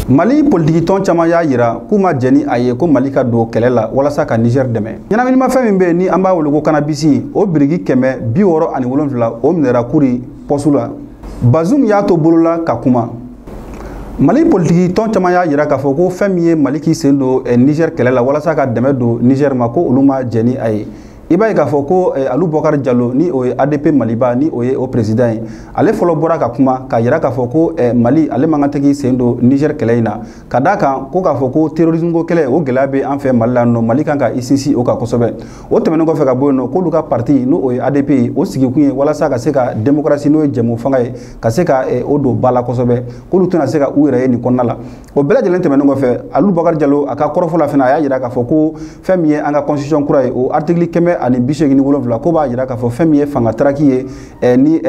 Mali politiki tɔn caman y'a yira k'u ma jɛn ni a ye ko Mali ka don kɛlɛ la walasa ka Niger dɛmɛ. Ɲɛnaminimafɛn min bɛ yen ni an b'a wele ko cannabis, o biriki 667, o minɛra Kuri pɔsu la. Bazoum y'a to bolola ka kuma. Mali politiki tɔn caman y'a yira k'a fɔ ko fɛn min ye Mali k'i sen don Niger kɛlɛ la walasa ka dɛmɛ don Niger ma, ko olu ma jɛn ni a ye. I b'a ye k'a fɔ ko Alu Bɔkari Jalo, ni o ye ADP Maliba, ni o ye o président ye, ale fɔlɔ bɔra ka kuma k'a yira k'a fɔ ko Mali ale man kan tɛ k'i sen don Niger kɛlɛ in na, ka d'a kan ko k'a fɔ ko terrorisme ko kɛlɛ, o gɛlɛya bɛ an fɛ Mali la nɔ, Mali kan ka i sinsin o kan kosɛbɛ. O tɛmɛnen kɔfɛ ka bɔ yen nɔ, k'olu ka parti, n'o o ye ADP ye, o sigikun ye walasa ka se ka démocratie, n'o ye jɛmu fanga ye, ka se ka o don ba la kosɛbɛ, k'olu tɛna se ka u yɛrɛ ye nin kɔnɔna la. O bɛɛ lajɛlen tɛmɛnen kɔfɛ, Alu Bɔkari Jalo a ka kɔrɔfɔ la fana, a y'a yira k'a fɔ ko fɛn min ye an ka constitution kura ye, o article 187, ko b'a yira k'a fɔ fɛn min ye fanga taraki ye ni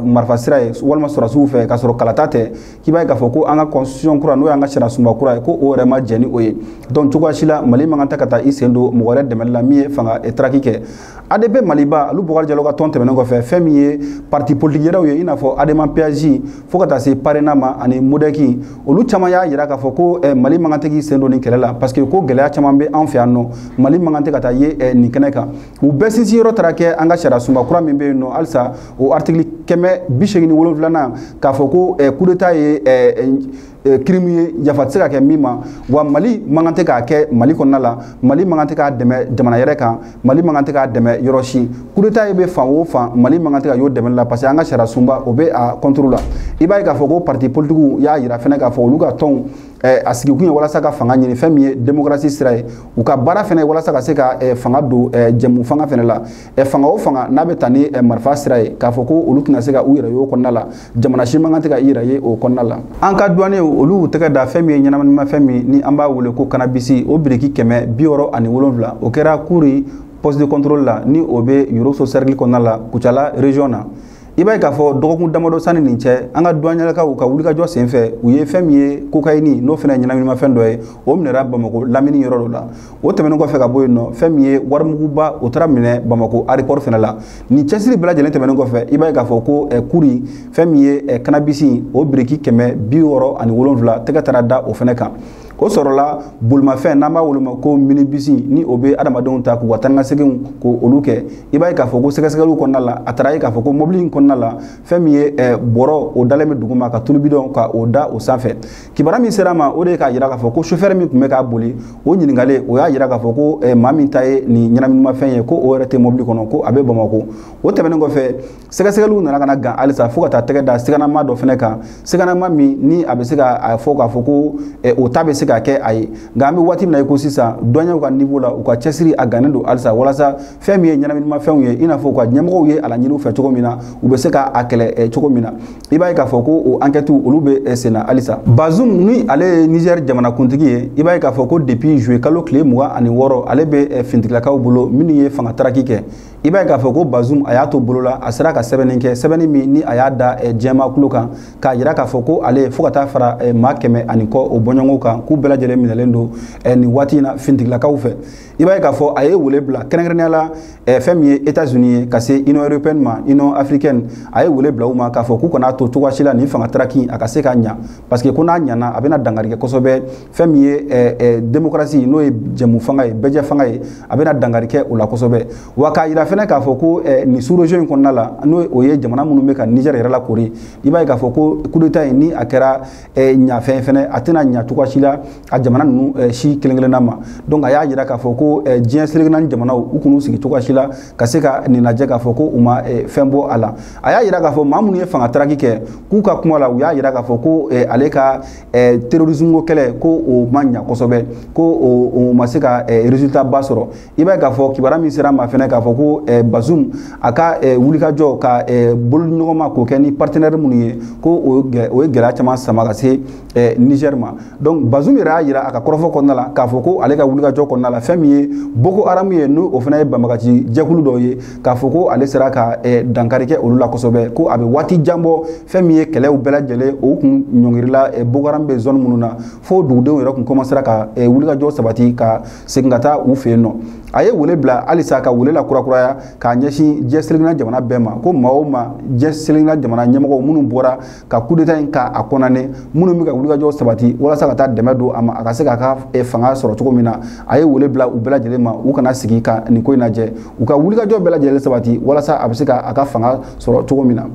marifa sira ye walima sɔrɔdasiw fɛ k'a sɔrɔ kalata tɛ, k'i b'a ye k'a fɔ ko an ka constitution kura, n'o y'an ka sariya sunba kura ye, ko o yɛrɛ ma jɛn ni o ye. Donc cogoya si la Mali man kan tɛ ka taa i sen don mɔgɔ wɛrɛ dɛmɛli la min ye fanga taraki kɛ. ADP Maliba, Alu Bɔkari Jalo ka tɔn tɛmɛnen kɔfɛ, fɛn min ye parti politique yɛrɛw ye, i n'a fɔ ADEMA PAJ fo ka taa se PARENA ma ani MODEC, olu caman y'a yira k'a fɔ ko Mali man kan tɛ k'i sen don nin kɛlɛ la, parce que ko gɛlɛya caman bɛ an fɛ yan nɔ, Mali man kan tɛ ka taa ye nin kɛnɛ kan. U bɛɛ sinsin yɔrɔ taara kɛ an ka sariya sunba kura min bɛ yen nɔ halisa, o article 187nan, k'a fɔ ko coup d'état ye crime ye, yafa tɛ se ka kɛ min ma, wa Mali man kan tɛ k'a kɛ Mali kɔnɔna la, Mali man kan tɛ k'a dɛmɛ jamana yɛrɛ kan, Mali man kan tɛ k'a dɛmɛ yɔrɔ si. Coup d'état ye bɛ fan o fan, Mali man kan tɛ ka y'o dɛmɛ la, parce que an ka sariya sunba o bɛ a contre la. I b'a ye k'a fɔ ko parti politique y'a yira fɛnɛ k'a fɔ olu ka tɔnw a sigikun ye walasa ka fanga ɲini, fɛn min ye démocratie sira ye, u ka baara fɛnɛ ye walasa ka se ka fanga don jɛmu fanga fɛnɛ la. Fanga o fanga n'a bɛ ta ni marifa sira ye, k'a fɔ ko olu tɛna se ka u yɛrɛ ye o kɔnɔna la, jamana si man kan tɛ ka i yɛrɛ ye o kɔnɔna la. An ka douaniers, olu tɛgɛ da fɛn min ye ɲɛnaminimafɛn min ni an b'a wele ko cannabis, o biriki 667, o kɛra Kuri poste de contrôle la, ni o bɛ Yoroso cercle kɔnɔna la, Kucala région na. I b'a ye k'a fɔ dɔgɔkun damadɔ sanni nin cɛ, an ka douaniers ka wulikajɔ senfɛ, u ye fɛn min ye cocaïne, n'o fana ye ɲɛnaminimafɛn dɔ ye, o minɛra Bamako lamini yɔrɔ dɔ la. O tɛmɛnen kɔfɛ ka bɔ yen nɔ, fɛn min ye warimuguba, o taara minɛ Bamako aéroport fana la. Nin cɛsiri bɛɛ lajɛlen tɛmɛnen kɔfɛ, i b'a ye k'a fɔ ko Kuri, fɛn min ye cannabis, o biriki 667, tɛgɛ taara da o fana kan. O sɔrɔla bolimafɛn n'an b'a wele ma ko minibus, ni o bɛ adamadenw ta k'u ka taa ni ka seginw k'o olu kɛ. I b'a ye k'a fɔ ko sɛgɛsɛgɛliw kɔnɔna la, a taara ye k'a fɔ ko mobili in kɔnɔna la, fɛn min ye bɔrɔ, o dalen bɛ dugu ma ka tulu bidɔn ka o da o sanfɛ. Kibaruya min sera ma, o de ye k'a yira k'a fɔ ko chauffeur min tun bɛ k'a boli, o ɲininkalen, o y'a yira k'a fɔ ko maa min ta ye nin ɲɛnaminimafɛn ye, ko o yɛrɛ tɛ mobili kɔnɔ, ko a bɛ Bamako. O tɛmɛnen kɔfɛ, sɛgɛsɛgɛliw nana ka na gan halisa fo ka taa tɛgɛ da siganama dɔ fɛnɛ kan, siganama min ni a bɛ se ka fɔ k'a fɔ ko o ta bɛ se ka kɛ a ye. Nka an bɛ waati min na i ko sisan, douaniers ka niveau la, u ka cɛsiri a gannen don halisa walasa fɛn min ye ɲɛnaminimafɛnw ye, i n'a fɔ u ka ɲɛmɔgɔw ye a laɲini u fɛ cogo min na, u bɛ se ka a kɛlɛ cogo min na. I b'a ye k'a fɔ ko o enquête olu bɛ sen na halisa. Bazoum, ni ale ye Niger jamanakuntigi ye, i b'a ye k'a fɔ ko depuis juillet kalo tile 26, ale bɛ finitigilakaw bolo minnu ye fanga taraki kɛ. I b'a ye k'a fɔ ko Bazoum a y'a to bolo la, a sera ka sɛbɛnni kɛ, sɛbɛnni min ni a y'a da diɲɛmaa kulo kan, k'a yira k'a fɔ ko ale fo ka taa fara maa 100 ani kɔ o bɔɲɔgɔnw kan, k'u bɛɛ lajɛlen minɛlen don nin waati in na finitigilakaw fɛ. I b'a ye k'a fɔ a ye wele bila kɛrɛnkɛrɛnnenya la, fɛn min ye États-Unis ye, ka se Union européenne ma, Union africaine, a ye wele bila u ma k'a fɔ k'u kana to cogoya si la nin fanga taraki a ka se ka ɲa, parce que ko n'a ɲana, a bɛna dankari kɛ kosɛbɛ fɛn min ye démocratie, n'o ye jɛmu fanga ye, bɛɛjɛ fanga ye, a bɛna dankari kɛ o la kosɛbɛ. Wa k'a yira fɛnɛ k'a fɔ ko nin sous-région in kɔnɔna la, n'o o ye jamana minnu bɛ ka Niger yɛrɛ lakori, i b'a ye k'a fɔ ko coup d'état in, ni a kɛra ɲafɛn fɛnɛ, a tɛna ɲa cogoya si la a jamana ninnu si kelen kelenna ma. Donc a y'a yira k'a fɔ ko diɲɛ seleke naani jamanaw, u kun'u sigi cogoya si la ka se ka nin lajɛ k'a fɔ ko u ma fɛn bɔ a la. A y'a yira k'a fɔ maa minnu ye fanga taraki kɛ, k'u ka kuma la, u y'a yira k'a fɔ ko ale ka terrorisme ko kɛlɛ, ko o ma ɲa kosɛbɛ, ko o ma se ka résultat ba sɔrɔ. I b'a ye k'a fɔ kibaruya min sera a ma fɛnɛ, k'a fɔ ko Bazoum a ka wulikajɔ ka bolo ɲɔgɔnma k'o kɛ ni partenaire minnu ye, ko o ye gɛlɛya caman sama ka se Niger ma. Donc Bazoum yɛrɛ y'a yira a ka kɔrɔfɔ kɔnɔna la k'a fɔ ko ale ka wulikajɔ kɔnɔna la, fɛn min ye Boko Haram ye, n'o o fana ye banbagaci jɛkulu dɔw ye, k'a fɔ ko ale sera ka dankari kɛ olu la kosɛbɛ, ko a bɛ waati jan bɔ, fɛn min ye kɛlɛw bɛɛ lajɛlen o kun ɲɔngirila Boko Haram bɛ zone minnu na, fo dugudenw yɛrɛ kun commencera ka wulikajɔ sabati ka segin ka taa u fɛ yen nɔ. A ye wele bila halisa ka wele la kurakuraya. caya k'a ɲɛsin diɲɛ selekina jamana bɛɛ ma, ko maa o maa diɲɛ selekina jamana ɲɛmɔgɔw minnu bɔra ka coup d'état in k'a condamné, minnu bɛ ka wulikajɔ sabati walasa ka taa dɛmɛ don a ma a ka se k'a ka fanga sɔrɔ cogo min na, a ye wele bila u bɛɛ lajɛlen ma, u kana sigi ka nin ko in lajɛ, u ka wulikajɔ bɛɛ lajɛlen sabati walasa a bɛ se ka a ka fanga sɔrɔ cogo min na.